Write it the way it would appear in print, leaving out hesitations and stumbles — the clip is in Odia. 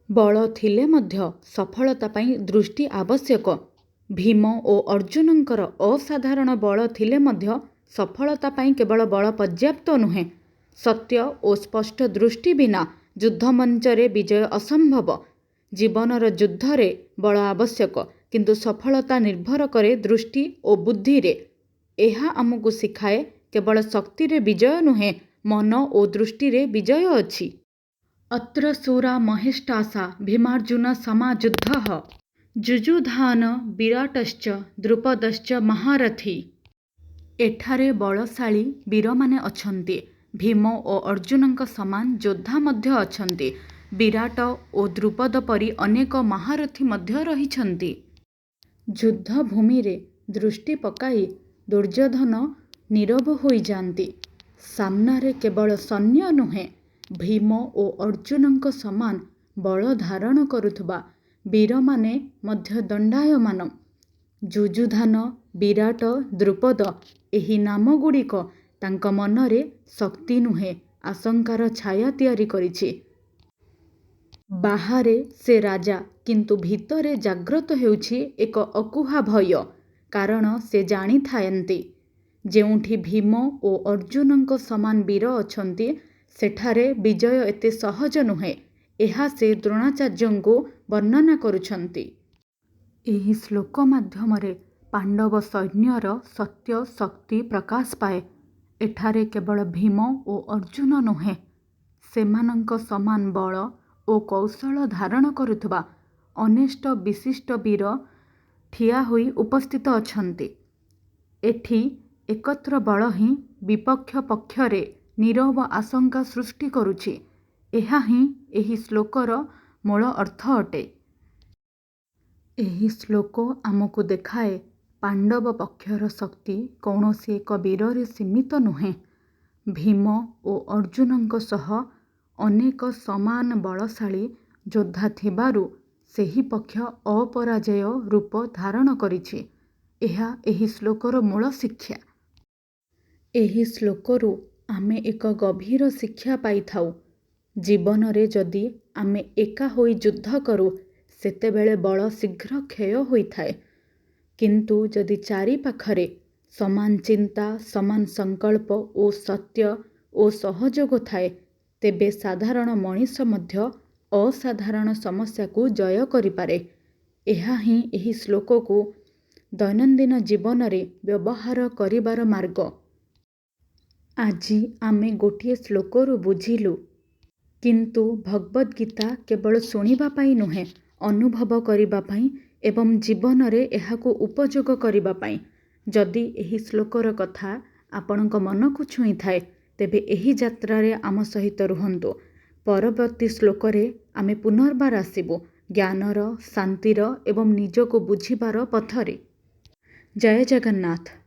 ବଳ ଥିଲେ ମଧ୍ୟ ସଫଳତା ପାଇଁ ଦୃଷ୍ଟି ଆବଶ୍ୟକ। ଭୀମ ଓ ଅର୍ଜୁନଙ୍କର ଅସାଧାରଣ ବଳ ଥିଲେ ମଧ୍ୟ ସଫଳତା ପାଇଁ କେବଳ ବଳ ପର୍ଯ୍ୟାପ୍ତ ନୁହେଁ। ସତ୍ୟ ଓ ସ୍ପଷ୍ଟ ଦୃଷ୍ଟି ବିନା ଯୁଦ୍ଧମଞ୍ଚରେ ବିଜୟ ଅସମ୍ଭବ। ଜୀବନର ଯୁଦ୍ଧରେ ବଳ ଆବଶ୍ୟକ, କିନ୍ତୁ ସଫଳତା ନିର୍ଭର କରେ ଦୃଷ୍ଟି ଓ ବୁଦ୍ଧିରେ। ଏହା ଆମକୁ ଶିଖାଏ, କେବଳ ଶକ୍ତିରେ ବିଜୟ ନୁହେଁ, ମନ ଓ ଦୃଷ୍ଟିରେ ବିଜୟ ଅଛି। ଅତ୍ର ଶୂରା ମହେଷ୍ଠାସା ଭୀମାର୍ଜୁନସମା ଯୁଦ୍ଧଃ। ଯୁଯୁଧାନ ବିରାଟଶ୍ଚ ଦ୍ରୁପଦଶ୍ଚ ମହାରଥୀଃ। ଏଠାରେ ବଳଶାଳୀ ବୀରମାନେ ଅଛନ୍ତି। ଭୀମ ଓ ଅର୍ଜୁନଙ୍କ ସମାନ ଯୋଦ୍ଧା ମଧ୍ୟ ଅଛନ୍ତି। ବିରାଟ ଓ ଦ୍ରୁପଦ ପରି ଅନେକ ମହାରଥୀ ମଧ୍ୟ ରହିଛନ୍ତି। ଯୁଦ୍ଧଭୂମିରେ ଦୃଷ୍ଟି ପକାଇ ଦୁର୍ଯ୍ୟୋଧନ ନୀରବ ହୋଇଯାନ୍ତି। ସାମ୍ନାରେ କେବଳ ସୈନ୍ୟ ନୁହେଁ, ଭୀମ ଓ ଅର୍ଜୁନଙ୍କ ସମାନ ବଳ ଧାରଣ କରୁଥିବା ବୀରମାନେ ମଧ୍ୟ ଦଣ୍ଡାୟମାନ। ଯୁଯୁଧାନ, ବିରାଟ, ଦ୍ରୁପଦ ଏହି ନାମଗୁଡ଼ିକ ତାଙ୍କ ମନରେ ଶକ୍ତି ନୁହେଁ, ଆଶଙ୍କାର ଛାୟା ତିଆରି କରିଛି। ବାହାରେ ସେ ରାଜା, କିନ୍ତୁ ଭିତରେ ଜାଗ୍ରତ ହେଉଛି ଏକ ଅକୁହା ଭୟ। କାରଣ ସେ ଜାଣିଥାନ୍ତି, ଯେଉଁଠି ଭୀମ ଓ ଅର୍ଜୁନଙ୍କ ସମାନ ବୀର ଅଛନ୍ତି, ସେଠାରେ ବିଜୟ ଏତେ ସହଜ ନୁହେଁ। ଏହା ସେ ଦ୍ରୋଣାଚାର୍ଯ୍ୟଙ୍କୁ ବର୍ଣ୍ଣନା କରୁଛନ୍ତି। ଏହି ଶ୍ଲୋକ ମାଧ୍ୟମରେ ପାଣ୍ଡବ ସୈନ୍ୟର ସତ୍ୟ ଶକ୍ତି ପ୍ରକାଶ ପାଏ। ଏଠାରେ କେବଳ ଭୀମ ଓ ଅର୍ଜୁନ ନୁହେଁ, ସେମାନଙ୍କ ସମାନ ବଳ ଓ କୌଶଳ ଧାରଣ କରୁଥିବା ଅନେଷ୍ଟ ବିଶିଷ୍ଟ ବୀର ଠିଆ ହୋଇ ଉପସ୍ଥିତ ଅଛନ୍ତି। ଏଠି ଏକତ୍ର ବଳ ହିଁ ବିପକ୍ଷ ପକ୍ଷରେ ନୀରବ ଆଶଙ୍କା ସୃଷ୍ଟି କରୁଛି, ଏହା ହିଁ ଏହି ଶ୍ଲୋକର ମୂଳ ଅର୍ଥ ଅଟେ। ଏହି ଶ୍ଲୋକ ଆମକୁ ଦେଖାଏ, ପାଣ୍ଡବ ପକ୍ଷର ଶକ୍ତି କୌଣସି ଏକ ବୀରରେ ସୀମିତ ନୁହେଁ। ଭୀମ ଓ ଅର୍ଜୁନଙ୍କ ସହ ଅନେକ ସମାନ ବଳଶାଳୀ ଯୋଦ୍ଧା ଥିବାରୁ ସେହି ପକ୍ଷ ଅପରାଜେୟ ରୂପ ଧାରଣ କରିଛି। ଏହା ଏହି ଶ୍ଲୋକର ମୂଳ ଶିକ୍ଷା। ଏହି ଶ୍ଲୋକରୁ ଆମେ ଏକ ଗଭୀର ଶିକ୍ଷା ପାଇଥାଉ। ଜୀବନରେ ଯଦି ଆମେ ଏକା ହୋଇ ଯୁଦ୍ଧ କରୁ, ସେତେବେଳେ ବଳ ଶୀଘ୍ର କ୍ଷୟ ହୋଇଥାଏ। କିନ୍ତୁ ଯଦି ଚାରିପାଖରେ ସମାନ ଚିନ୍ତା, ସମାନ ସଂକଳ୍ପ ଓ ସତ୍ୟ ଓ ସହଯୋଗ ଥାଏ, ତେବେ ସାଧାରଣ ମଣିଷ ମଧ୍ୟ ଅସାଧାରଣ ସମସ୍ୟାକୁ ଜୟ କରିପାରେ। ଏହା ହିଁ ଏହି ଶ୍ଲୋକକୁ ଦୈନନ୍ଦିନ ଜୀବନରେ ବ୍ୟବହାର କରିବାର ମାର୍ଗ। ଆଜି ଆମେ ଗୋଟିଏ ଶ୍ଲୋକରୁ ବୁଝିଲୁ। କିନ୍ତୁ ଭଗବଦ୍ ଗୀତା କେବଳ ଶୁଣିବା ପାଇଁ ନୁହେଁ, ଅନୁଭବ କରିବା ପାଇଁ ଏବଂ ଜୀବନରେ ଏହାକୁ ଉପଯୋଗ କରିବା ପାଇଁ। ଯଦି ଏହି ଶ୍ଲୋକର କଥା ଆପଣଙ୍କ ମନକୁ ଛୁଇଁଥାଏ, ତେବେ ଏହି ଯାତ୍ରାରେ ଆମ ସହିତ ରୁହନ୍ତୁ। ପରବର୍ତ୍ତୀ ଶ୍ଲୋକରେ ଆମେ ପୁନର୍ବାର ଆସିବୁ, ଜ୍ଞାନର, ଶାନ୍ତିର ଏବଂ ନିଜକୁ ବୁଝିବାର ପଥରେ। ଜୟ ଜଗନ୍ନାଥ।